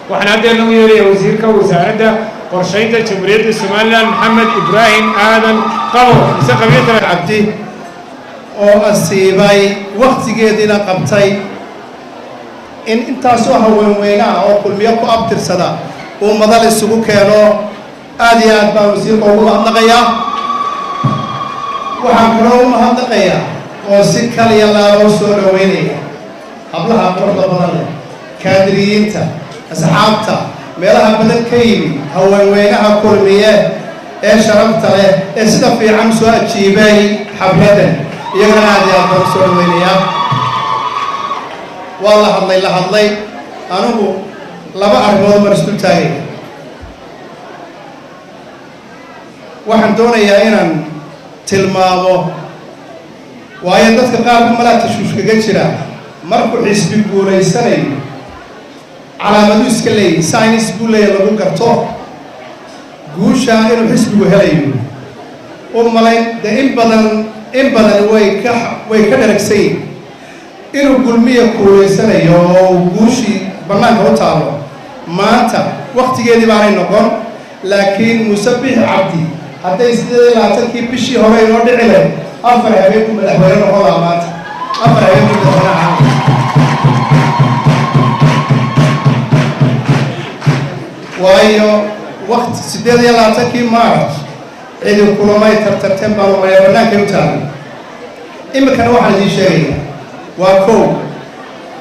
Waxaan haddeerna u yeeraya wasiirka wasaaradda qorshaynta Jamhuuriyadda Somalilan, Maxamed Ibraahim Aadan Qabo mise Qabiilka Cabdi, oo asiibay wakhtigeediina qabtay in intaasoo haweenweynaha oo Kulmiyo ku abtirsada uu madal isugu keeno. Aad iyo aad baan wasiirka ugu mahadnaqayaa. Waxaan kaloo u mahadnaqayaa oo si kaliya laaboo soo dhoweynaya hablaha quruxda badan leh, kaadiriyiinta, asxaabta meelaha badan ka yimi, haweenweynaha Kulmiye ee sharafta leh ee sida fiican soo ajiibay xafladdan. Iyagana aad iyo aad baan u soo dhaweynayaa. Waa la hadlay, la hadlay. Anigu laba arrimood baan isdul taagaya. Waxaan doonayaa inaan tilmaamo, waayo dadka qaarku malaa tashuush kaga jira. Markuu xisbi guulaysanayo calaamaduu iska leeyahy, science buu leeyahy lagu garto guushaa inuu xisbigu helayo. U malayn dee in badan way ka dharagsan yihin inuu Gulmiya kuulaysanayo oo uu guushii bannaanka u taalo. Maanta wakhtigeedii baanay noqon, laakiin Muuse Bixi Cabdi hadday 28-kii bishii hore inoo dhici lahayd, 4 habeen buu madaxweyne noqon lahaa. Maanta 4 habeen buu madaxweyne ahaan. Waayo wakti 28-kii March cidi kulamay tartarteen baan umaya, bannaankay u taagay. Iminkana waxaan idiin sheegayaa waa kow: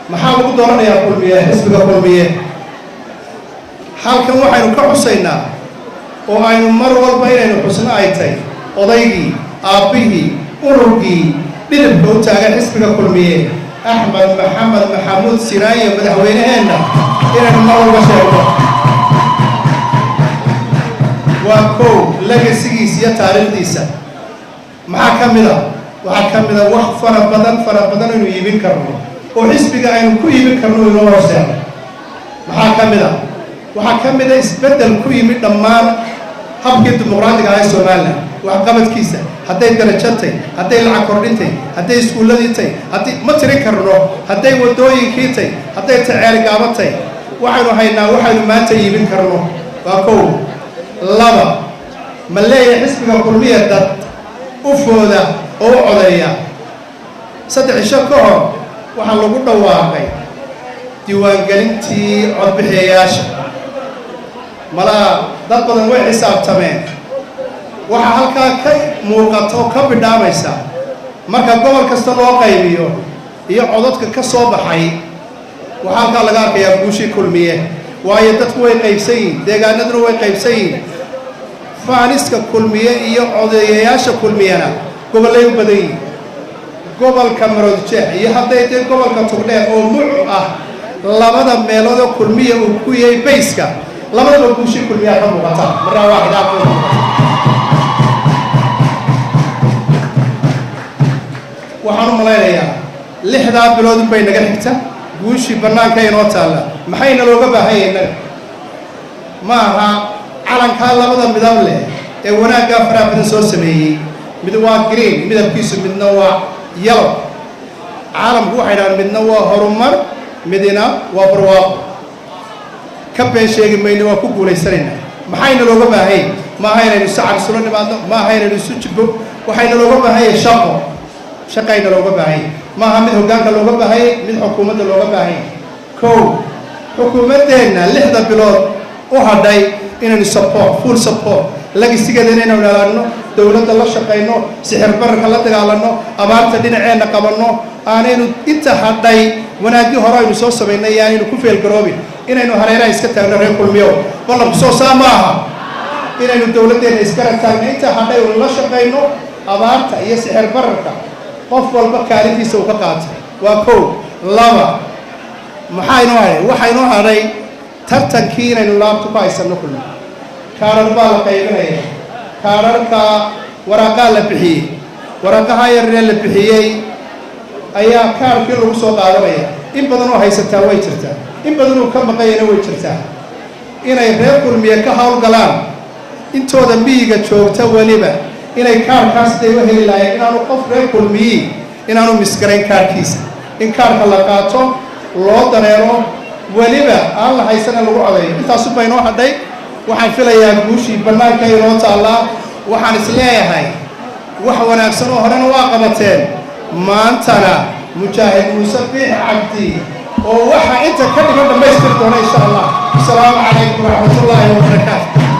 maxaa lagu dooranayaa Kulmiye, xisbiga Kulmiye? Halkan waxaynu ka xusaynaa oo aynu mar walba inaynu xusno ay tahay odaygii, aabbihii, ururgii dhidibka u taagan xisbiga Kulmiye, Axmed Maxamed Maxamuud Siraanyo, madaxweyneheenna, inaynu mar walba sheegno. Waa kow, legacy-giisa iyo taariikhdiisa. Maxaa ka mid a? Waxaa ka mid a wax fara badan, fara badan aynu iibin karno oo xisbiga aynu ku iibin karno inoo horseedo. Maxaa ka mid a? Waxaa ka mid a isbeddel ku yimid dhammaan habkii dimuqraadiga ahaa ee Somalilan, waxqabadkiisa, hadday darajatay, hadday lacag kordhintay, hadday iskuulladii tay, haddii ma tirin karno, hadday waddooyinkii tay, hadday taceelgaabatay. Waxaynu haynaa waxaynu maanta iibin karno. Waa kow. Laba, ma leeyahay xisbiga Kulmiya dad u fooda oo u codeeya? 3 cisho ka hor waxaa lagu dhawaaqay diiwaangelintii codbixiyayaasha. Malaa dad badan way xisaabtameen. Waxaa halkaa ka muuqata oo ka bidhaamaysa marka gobol kasta loo qaybiyo iyo codadka ka soo baxay, waxaa halkaa laga arkayaa guushii Kulmiye. Waayo dadku way qaybsan yihin, deegaanaduna way qaybsan yihin. Fans-ka Kulmiye iyo codeeyayaasha Kulmiyena gobollay u badan yihin. Gobolka Maroodjeex iyo hadday dee gobolka Togdheer oo mucu ah, labada meeloodoo Kulmiya uu ku yahay base-ka, labadaba guushii Kulmiyaa ka muuqata maraa waaxidaa ka muuqata. Waxaan u malaynayaa 6-daa bilood unbay naga xigta. Guushii bannaanka inoo taalla. Maxayna looga baahan yahay innaga? Ma aha calankaa labada midab leh ee wanaaggaa faraha badan soo sameeyey. Mid waa green midabkiisu, midna waa yellow. Caalamku waxay dhahaan midna waa horumar, midina waa barwaaqo. Ka been sheegi mayno, waa ku guulaysanaynaa. Maxayna looga baahanya? Maaha inaynu sacab isula nimaadno, maaha inaynu isu jibbo. Waxayna looga baahanyay shaqo, shaqayna looga baahanya. Maaha mid hoggaanka looga baahanyay, mid xukuumadda looga baahanyay. Kow, xukuumaddeenna 6-da bilood u hadhay inaynu support, full support, legacy-geeda inaynu ilaalino, dowladda la shaqayno, sixir bararka la dagaalanno, abaarta dhinaceenna qabanno, aanaynu inta hadhay wanaaggii hore aynu soo samaynay iyo aanaynu ku fail-garoobin, inaynu hareeraha iska taagno. Reer Kulmiyo, ballanku soo saa maaha inaynu dowladdeenna iskara taagno, inta hadhay unu la shaqayno, abaarta iyo sixir bararka qof walba kaalintiisa uu ka qaato? Waa kow. Laba, maxaa inoo hadhay? Waxaa inoo hadhay tartankii inaynu laabta ku haysanno. Kulmi kaarar baa la qaybinaya, kaararka waraaqaa la bixiyey. Waraaqaha yaree la bixiyey ayaa kaarkii lagu soo qaadanaya. In badan oo haysataa way jirtaa, in badan oo ka maqanyana way jirtaa. Inay reer Kulmiye ka howlgalaan, intooda miyiga joogta weliba, inay kaarkaas siday u heli lahayn, inaanu qof reer Kulmiyi inaanu miss-garayn kaarkiisa, in kaarka la qaato, loo dareero. Weliba aan la haysana lagu codayo. Intaasunbaa inoo hadhay. Waxaan filayaa guushii bannaanka inoo taallaa. Waxaan is leeyahay wax wanaagsan oo horena waa qabateen, maantana Mujaahid Muuse Biix Cabdi oo waxa inta ka dhiman dhammaystiri doona, insha Allah. Asalaamu calaykum waraxmatullaahi wabarakaatu.